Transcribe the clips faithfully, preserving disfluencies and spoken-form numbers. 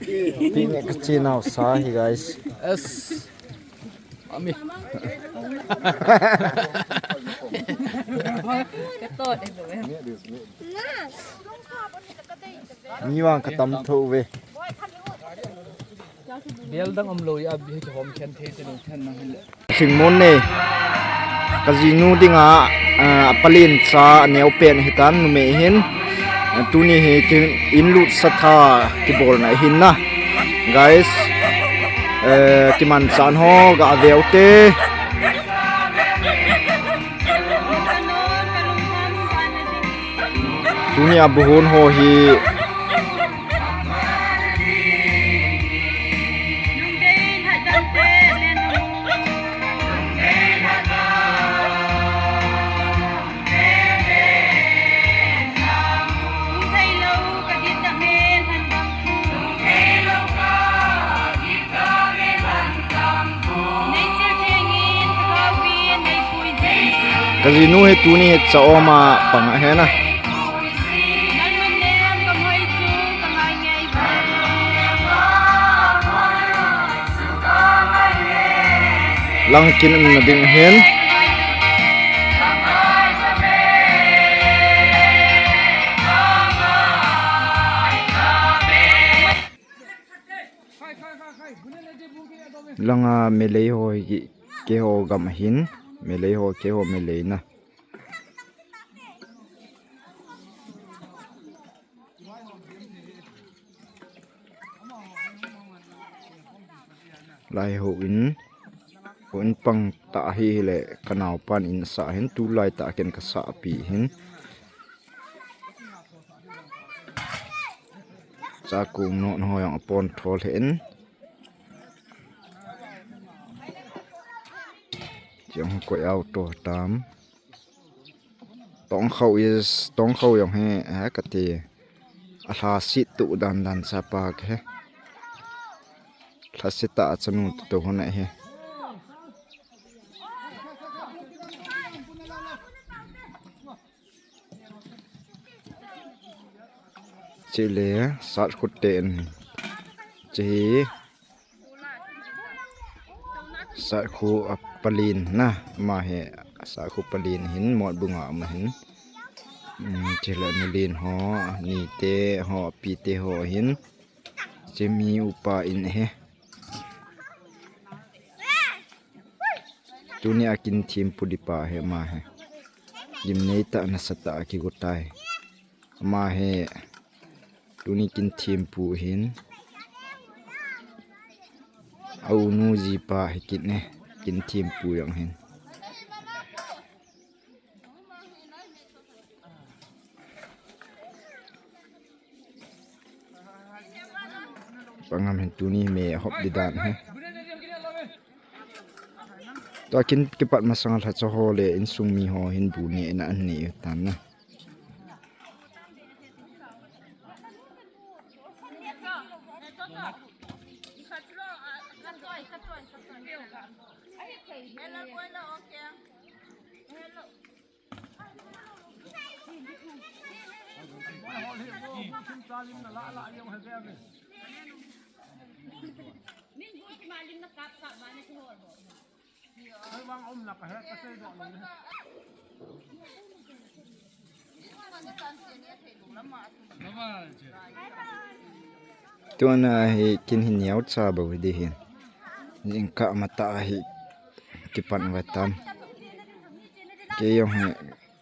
Picnic ka chenau sa hi, guys. Yes. Ami. Mi vang ka tam tho ve. Bel dang um lou ya, abi hi kihom khen thei te lou khen nang hin le. Thingmon nei. Ka jinu dinga, ah, a palen cha a neo pen hitan numei hin. Ah, tuni hi ki in lut sa tha kibolna hin na. Guys, eh, kiman chan ho ga veu te. Tuni a buhon ho hi. Ka jinu hi tuni hi cha oma pang a hena. Lang kin umna ding hin. Langa melei ho hi keiho gam ahin, melei ho keiho melei na. Lai ho in, ho in pang ta hi le ka naopan in sa hin tulai ta ken ka sa pi hin. Cha kung no no yang apon thol hin. Jong koi auto tam. Tongkhau is, Tongkhau jong hi, eh, kati. Alha sit tu dan dan sa pa ke. Lha sit ta chanu tu hon he. Chile, sat khut ten. Chi. Sat khu a palin na, ama hi sat khu palin hin, mot bunga ama hin. Um, chile nulin ho, nite ho, pite ho hin. Chimi upa in he. Tuni a kin thim pu di pa he ma he. Gimnei ta nasa ta a kigo tai. Ma he. Tuni kin thim pu hin. A unu ji pa he kin ne. Kin thim pu jong hin. Pangam hin tuni me hop di dan he. Tua kin kipat masang lhacha ho le insung mi ho hin bu ne na an ne tan na. Tuana hi kin hin niau cha bo hi di hin. Jingkah mata hi kipan va tan. Kei jong hi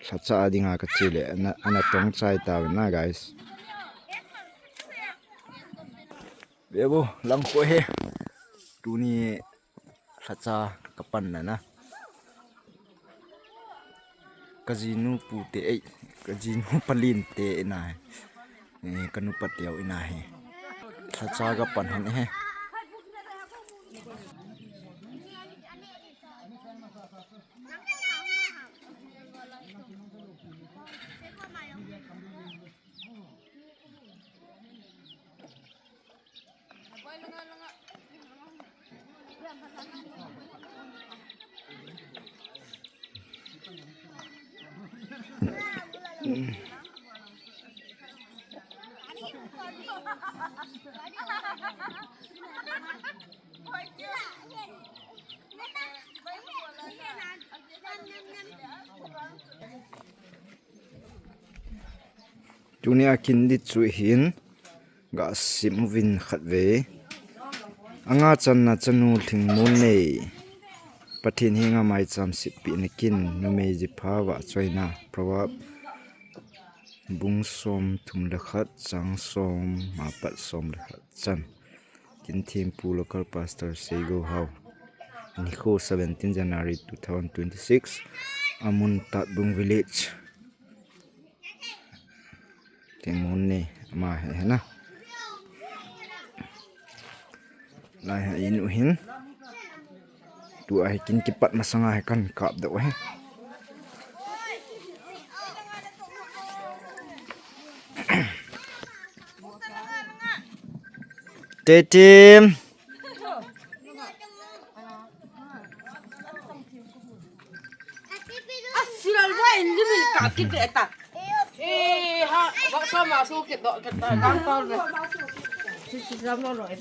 lhacha dinga ka che le ana, ana tong chai ta na, guys. Ve bo, lang ko he. Tuni lhacha ka pan na na. Ka jinu pu te ei, ka jinu palin te ina he. Eh, ka nupa teu ina he. Lhacha ka pan han he. Tunia kindit chu hin ga sim uvin khatvei. Anga channa chanu Lhingmon nei. Pathen henga maicham seppehna kin numei jipha vahchoina. Proverb bung som thum le khat chang som apat som le khat chan. Kinthempu local pastor Seigo Hao. Nikho seventeen January two thousand twenty-six. Amun Tatbung village. Lhingmon nei ama hi hena. Lai ha inu hin. Tua hi kin kipat masanga hi kan kapdoh hi. Tetim. Asilal ba in limit ka kit ve ta. Eh, ha, ba sa ma su kit do kit ta, kan ta ve. Si si sa mo lo e.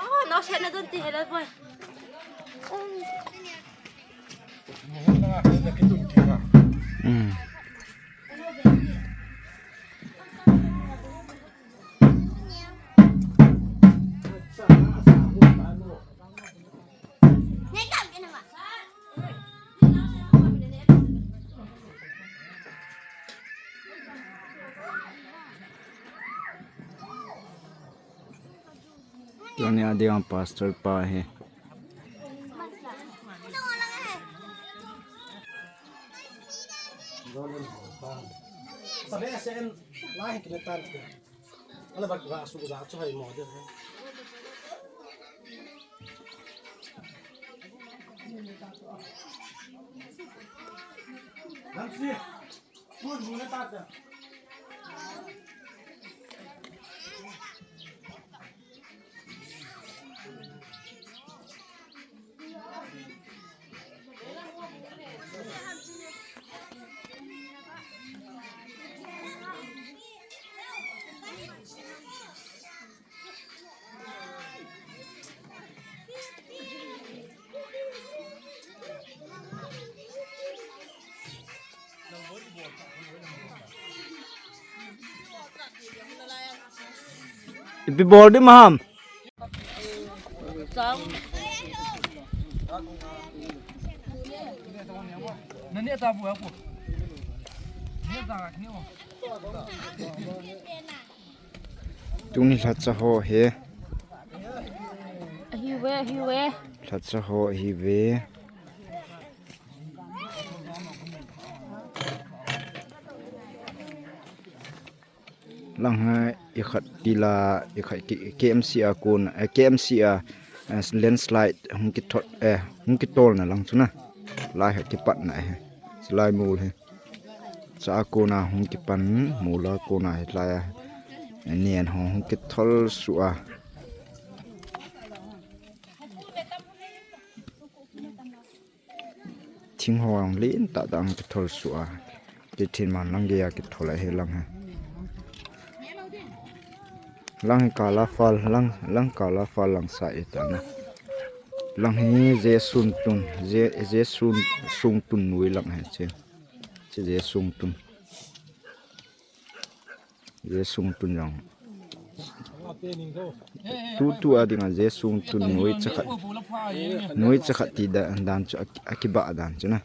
Oh, no, siya na doon, ti, hello, boy. Mm. Tunia ding pastor pa hi. Sabe sen lai kine tan. Ala bak ga su za chu hai mo de. Nam si. Mun mun ta ta. Ipi bol di maham. Tuni lhacha ho hi. Ahiuve, ahiuve. Lhacha ho ahiuve. Lang hi ikhat tila, ikhat ki-, K M C a kon, eh, K M C a, eh, landslide hung kithot, eh, hung kitolna lang chu na. Lai hi kipatna hi. Chulai mol hi. Cha a kona hung kipan, mol a kona hi lai a. Nen ho hung kithol suh a. Thing ho ang len tah tah hung kithol suh a. Ti thin man lang gei a kithol a hi lang hi. Lang hi kala fal, lang, lang kala fal lang sa e ta na. Lang hi je sung tun, je, je sung, sung tun noi lang hi che. Che je sung tun. Je sung tun jong. Tu, tu a dinga je sung tun noi chakhat. Noi chakhat ti da-, dan chu a, a kibah dan chu na.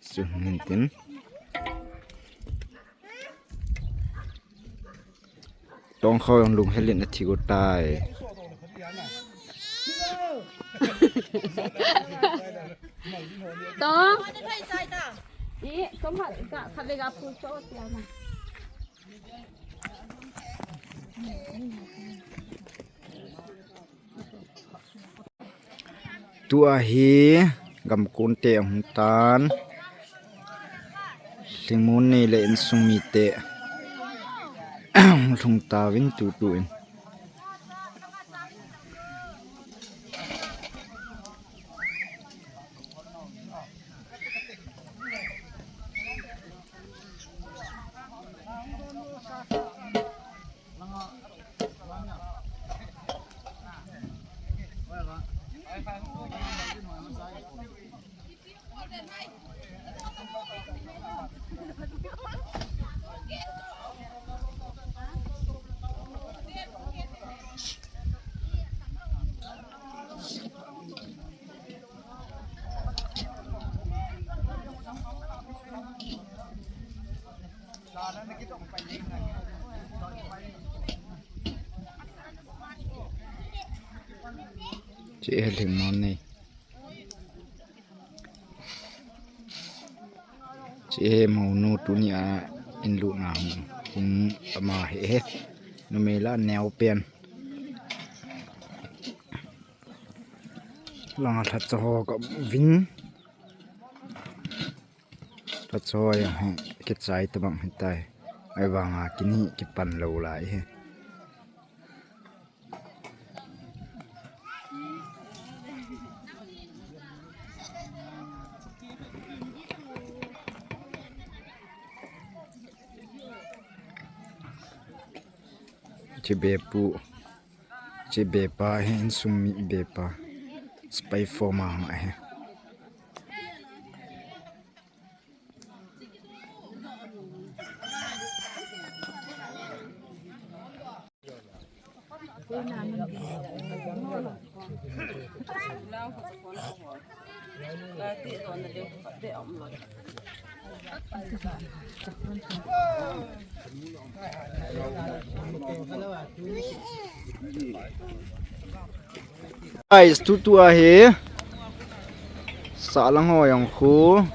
Chu hin tin. Tong kho jong lung helin a thi go tai. Tong. I, tong khat, khat, khat le ga phu cho ti a na. Tua hi gamkon te ahung tan. Lhingmon nei le insung mite lhung tauvin tutu in. Che he lhingmon nei. Che he mounu tunia in lutna hung, hung ama he he. Numei la neo pen. Langa lhacha ho ka vin. Lhacha ho jong hi kichai tabang hitai. Ahivanga kin hi kipan lou lai hi. Che bepu, che bepa hi, insung mi bepa. Spy form a hung ahi. Guys, tutu ahi. Salang ho jong khu.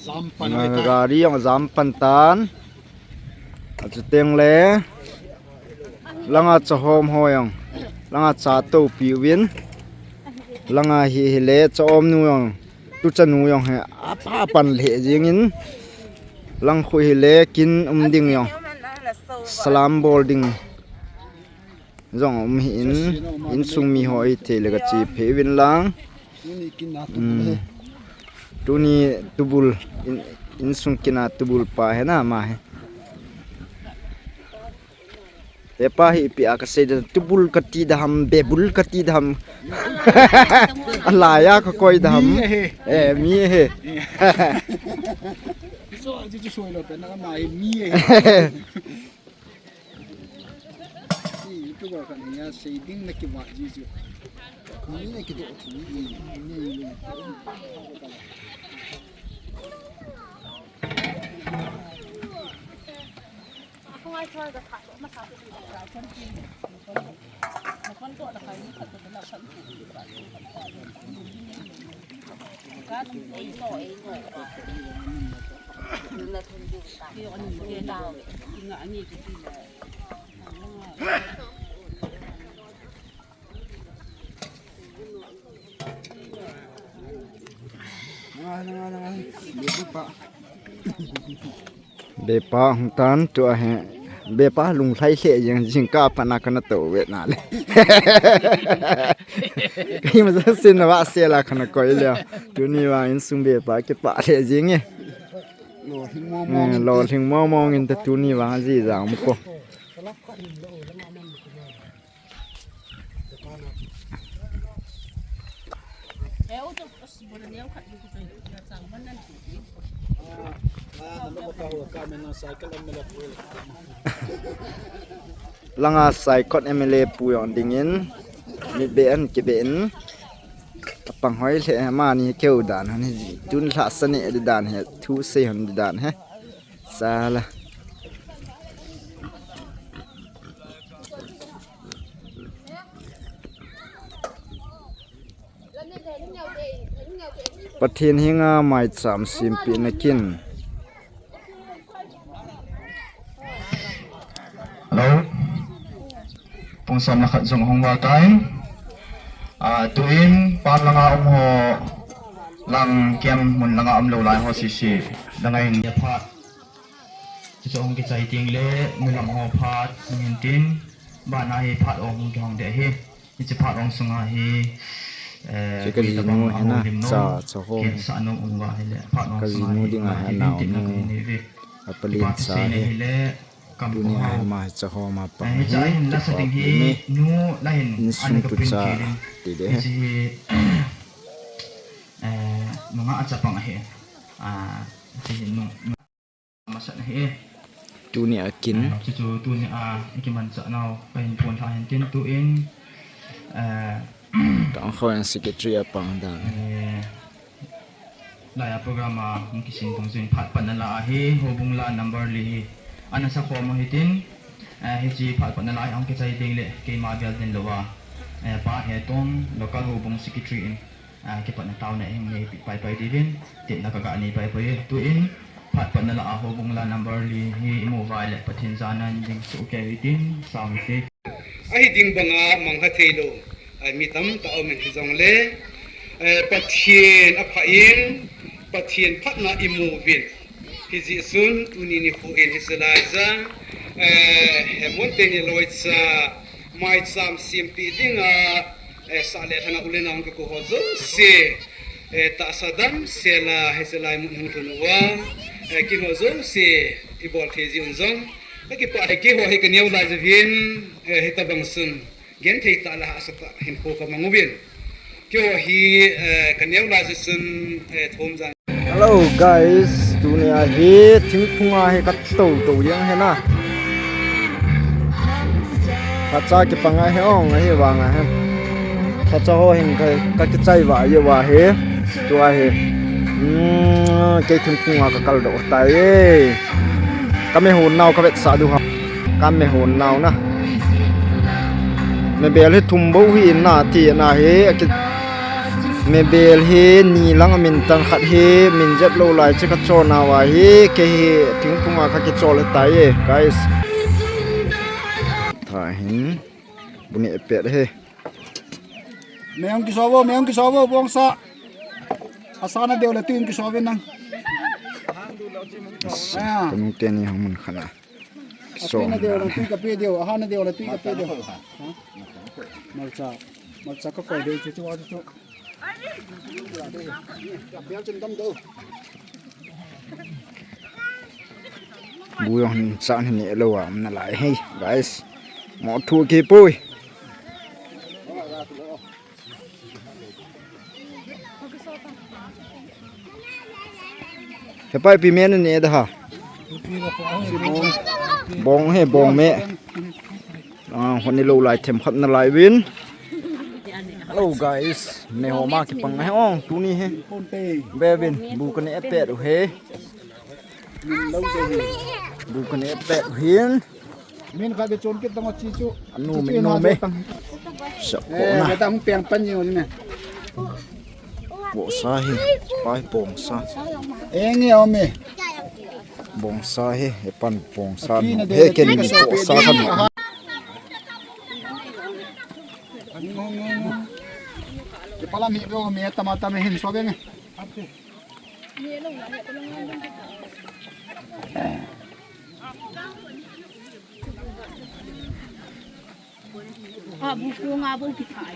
Jam pan hoi ta. Gari jong jam pan tan. Achuteng le. Langa cha hom ho jong. Langa cha topi uvin. Langa hi hi le cha om nu jong. Tu chanu jong hi. Apa pan le jingin. Lang khu hi le kin um ding jong. Salam bol ding. Jong um hi in, insung mi ho hi thei le ka chi phe vin lang. Tuni kin na tubul. Hmm. Tuni tubul, in, insung kin a tubul pa hi na ma hi. He pa hi ipi a ka sei da tubul ka ti da ham, bebul ka ti da ham. Alai a ka koi da ham. Mi ahi. Eh, mi ahi. So, ji ji soi lo pe na ma hi mi ahi. Si, YouTuber khat nia sei ding na kivat ji chu. Ni na kidoh thu ni, ni, ni. Bepa hung tan tua hi. Bepa lunglhai lheh jeng jingkah a pat na kana tou ve na le. Kei ma sa sin na va se la kana koi le. Tuni vang insung bepa kipah lheh jeng e. Lolhing mong mong in te tuni vang ji jang mu ko. Langa Saikot M L A pu jong dingin, mi be an kibe in, apang hoi le mani keu dan han hi, tun lhasa ne di dan hi, thu sei han di dan hi. Sala. Pathen henga maicham sempeh nakin. Hello. Pung som le khat jong hung val tai. Ah, tuin pam langa um ho, lang kem mun langa um lou lai ho sisi, langa in ya phat. Chuchu hung kichai ting le, milam ho phat, hung in tin, bana hi phat ong hung kihong de hi. Hiche phat ong sunga hi, eh, Che ka tui jinu tabang a hina, hung lim nom, cha, cha ho. Ken sa nom um va hi le, phat ong Ka sunga jinu hi, ding a ma ha hi nau tin na nu. Ka hi ni ve. A palin Kipa cha sei na hi. Hi le, kam Tuni ko a hau. Ma hi cha ho ma pa Eh, hi cha hi. In la sa Kipa ting hi, pi mi. Nu la hin, In an sung ka tu print cha. Ki din. Ti de. Hiche hi, eh, nunga a chapang ahi. Ah, hiche hi nung, nung masa na hi. Tuni a kin. Eh, chuchu tuni a, i kiman cha nau, ka hin phone tha hin tin tuin, eh, Tang kho in secretary a pang dan. Eh, Laiya program a hung kisin tong jin phat patna la ahi, houbung la number li hi. Ana sa khom u hitin, eh, hiche phat patna la hi hung kichai ding le, keima bel din lou a. Eh, Pa Hetong, local houbung secretary in, eh, kipatna taona hung nei pai pai diuvin, tin na ka ga nei pai pai. Tuin, phat patna la a houbung la number li hi i mu vai le, Pathen jana in ding chu ke hitin, sam se. Ahi ding banga mangha thei lou, eh, mi tamtah um in hijongle, eh, Pathen a pha in, Pathen phatna i mu uvin. Hijeh chun tuni nikho in hi se lai jang, eh, he mun te ni loi cha, mai cham sim pi dinga, eh, sa le thana u le nau ka ko ho jouse, eh, tahsa dam se la hi se lai mun hung thun uva, eh, kin ho jouse i bol thei ji un jong. Ka kipah e, keiho hi ka neo lai jeh uvin, eh, hitabang sun. Genthei tah le hahsa tah hinkho ka mang uvin. Keiho hi, eh, ka neo lai jeh chun, eh, thum jan. Hello guys, tuni a hi thingphung a hi ka tou tou jeng hi na. Khacha kipang a hi ong a hi vang a hi. Khacha ho hin ka, ka kichai va a hi va hi. Tua hi. Hmm, kei thingphung a ka kal doh tai e. Ka me hon nau ka vetsah diu ha. Ka me hon nau na. Me bel hi thum bou hi in na ti na hi. Aki, me bel hi ni lang a min tan khat hi min jep lou lai che ka chon a va hi. Kei hi thingphung a ka kichol hi tai e, guys. Tha hin. Bu ne pet hi. Meong kiso vo, meong kiso vo, bongsa. Asa na deu le tuin kiso ve nang. Asa, ah. Kanu teni hang mun khana. Kiso. Atui na deu le tui ka pe deu, aha na deu le tui ka pe deu. Ha? Malcha, malcha ka koi deu chu chu chu. Ka pe chun dam deu. Bu jong hin chan hin ne lou a, um nalai hi, guys. Mo thu ki pui. Hepai pi me ne da ha. Bong he, bong me. Ah, honi lou lai them khat nalai vin. Hello guys, me ho ma kipang na he ong, tuni he. Bevin, bu ka ne pet u he. Bu ka ne pet u hin. Min khat be chon kit tang chi chu. Anu min nu me. Sa ko na. Ka ta hung peng pan ni ne. Bongsa hi, pai bongsa. Eng e ome. Bongsa hi, he pan bongsa. He ken ni bongsa kan. Ke palam hi lo me tama tama hin so beng. Ah, bu ko nga bu ki thai.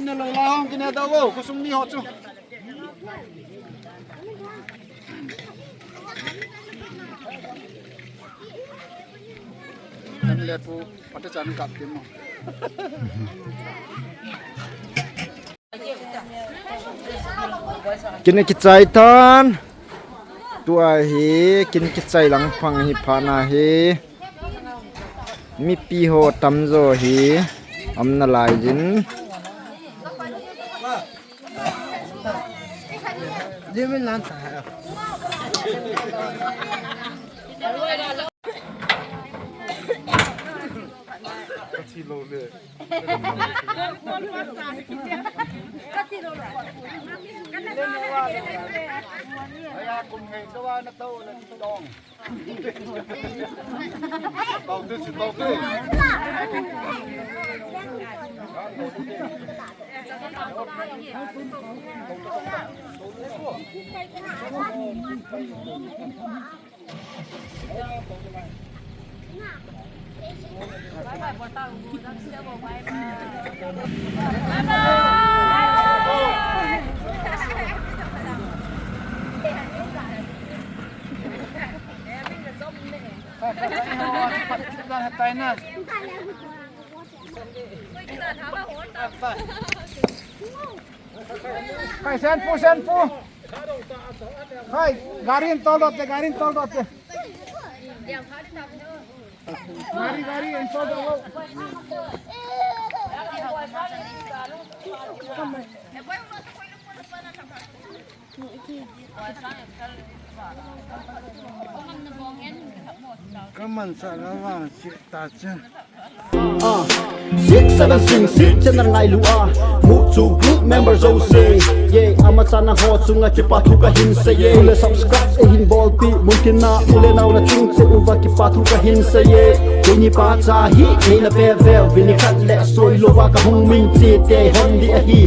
Ne loi la hong kine da wo, khosung ni ho chu. Kan le pu, pate chan kap tim mo. Kin kichai tan. Tua hi, kin kichai lang phang hi pha na hi. Mipi ho tamjo hi. Om nalai jin. Khai sen pu, sen pu. Khai, gari in tol dote, gari in tol dote. Gari, gari in tol dote. Kaman sa la vang si ta chen. Ah, six seven six six channel ngailu a, mu chu group member jouse. Ye, ama chana ho chunga kipa thu kahin seiye. Ule subscribe eihin bolpi, mungkin na ule nau na chung che uva kipa thu kahin seiye. Keini pa cha hi, nei na pe ve, vini khat le soi lova kahung min che te hon di ahi.